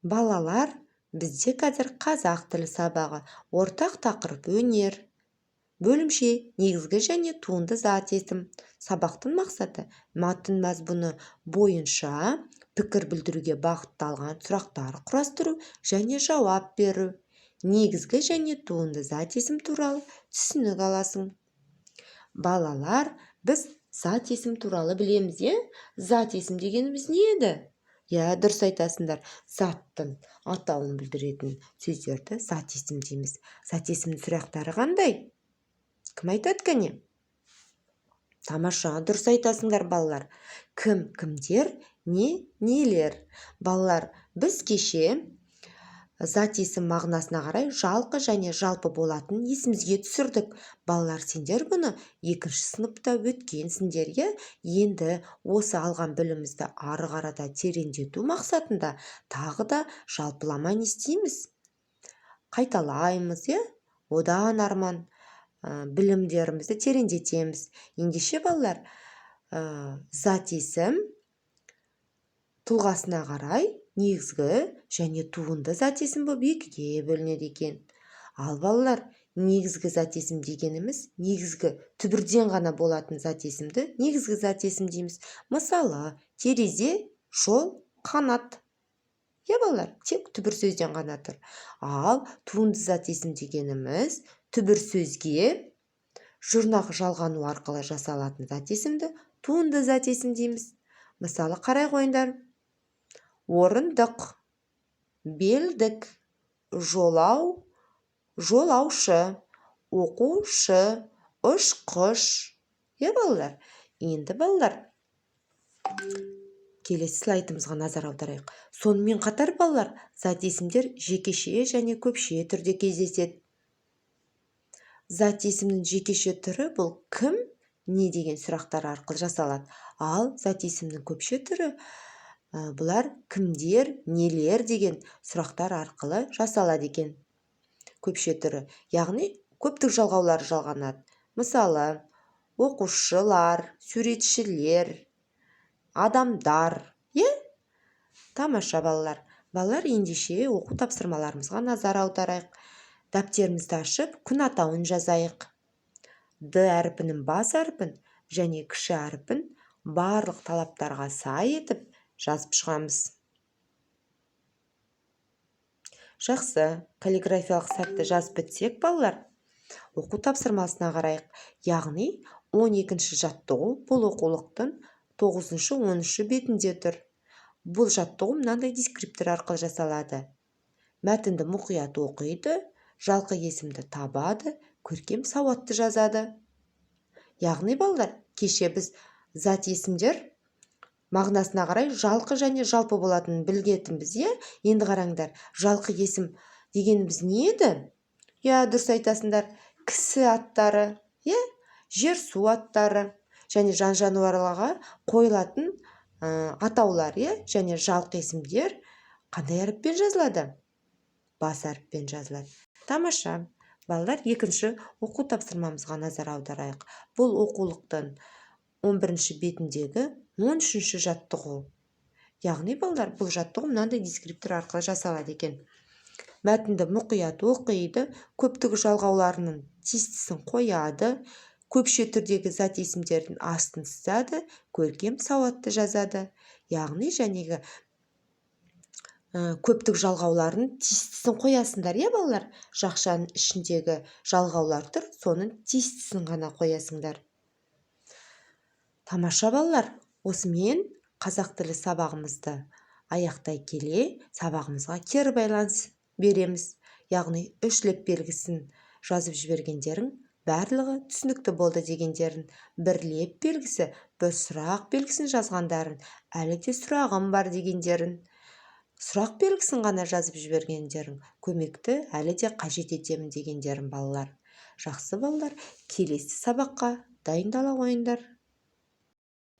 Балалар, бізде қазір қазақ тілі сабағы. Ортақ тақырып: өнер. Бөлімше: негізгі және туынды зат есім. Сабақтың мақсаты: мәтін мазмұны бойынша пікір білдіруге бағытталған сұрақтар құрастыру және жауап беру. Негізгі және туынды зат есім туралы түсінік аласың. Балалар, біз зат есім туралы білеміз, иә? Зат есім дегеніміз не еді? Иә, дұрыс айтасыңдар, заттың атауын білдіретін сөздерді зат есім дейміз. Зат есімнің сұрақтары қандай? Кім айтады, кәне? Тамаша, дұрыс айтасыңдар, балалар. Кім, кімдер, не, нелер. Балалар, біз кеше зат есім мағынасына қарай жалқы және жалпы болатынын есімізге түсірдік. Балалар, сендер бұны екінші сыныпта өткенсіңдер, иә? Енді осы алған білімімізді ары қарата тереңдету мақсатында тағы да жалпылама не істейміз? Қайталаймыз, иә? Одан арман білімдерімізді тереңдетеміз. Ендеше, балалар, зат есім тұлғасына қарай негізгі және туынды зат есім болып екіге бөлінеді екен. Ал, балалар, негізгі зат есім дегеніміз негізгі түбірден ғана болатын зат есімді негізгі зат есім дейміз. Мысалы, терезе, жол, қанат, иә, балалар, тек түбір сөзден ғана тұр. Ал туынды зат есім дегеніміз түбір сөзге жұрнақ жалғану арқылы жасалатын зат есімді туынды зат есім дейміз. Мысалы, қарай қойыңдар: орындық, белдік, жолау, жолаушы, оқушы, ұшқыш, иә, балалар? Енді, балалар, келесі слайдымызға назар аударайық. Сонымен қатар, балалар, зат есімдер жекеше және көпше түрде кездеседі. Зат есімнің жекеше түрі бұл кім, не деген сұрақтар арқылы жасалады. Ал зат есімнің көпше түрі бұлар кімдер, нелер деген сұрақтар арқылы жасалады екен. Көпше түрі, яғни көптік жалғаулары жалғанады. Мысалы, оқушылар, суретшілер, адамдар, иә? Тамаша, балалар. Балалар, ендеше оқу тапсырмаларымызға назар аударайық. Дәптерімізді ашып, күн атауын жазайық. Д әрпінің бас әрпін және кіші әрпін барлық талаптарға сай етіп жазып шығамыз. Жақсы, каллиграфиялық сәтті жазып бітсек, балалар, оқу тапсырмасына қарайық. Яғни 12 жаттығу бұл оқулықтың 9, 10 бетінде тұр. Бұл жаттығу мынандай дескриптор арқылы жасалады: мәтінді мұқият оқиды, жалқы есімді табады, көркем сауатты жазады. Яғни, балалар, кеше біз зат есімдер мағынасына қарай жалқы және жалпы болатынын білгенбіз, иә? Енді қараңдар, жалқы есім дегеніміз не еді? Иә, дұрыс айтасыңдар, кісі аттары, иә, жер су аттары және жан жануарларға қойылатын атаулар, иә? Және жалқы есімдер қандай әріппен жазылады? Бас әріппен жазылады. Тамаша, балалар. Екінші оқу тапсырмамызға назар аударайық. Бұл оқулықтың 11 бетіндегі 13 жаттығу. Яғни, балалар, бұл жаттығу мынандай дескриптор арқылы жасалады екен: мәтінді мұқият оқиды, көптік жалғауларының тиістісін қояды, көпше түрдегі зат есімдердің астын сызады, көркем сауатты жазады. Яғни жәнегі көптік жалғаулардың тиістісін қоясыңдар, иә, балалар? Жақшаның ішіндегі жалғаулар тұр, соның тиістісін ғана қоясыңдар. Тамаша, балалар. Осымен қазақ тілі сабағымызды аяқтай келе, сабағымызға кері байланыс береміз. Яғни үш леп белгісін жазып жібергендерің барлығы түсінікті болды дегендерін, бір леп белгісі, бір сұрақ белгісін жазғандарын, әлі де сұрағым бар дегендерін, сұрақ белгісін ғана жазып жібергендерің, көмекті әлі де қажет етемін дегендерін. Балалар, жақсы, балалар, келесі сабаққа дайындала қойыңдар.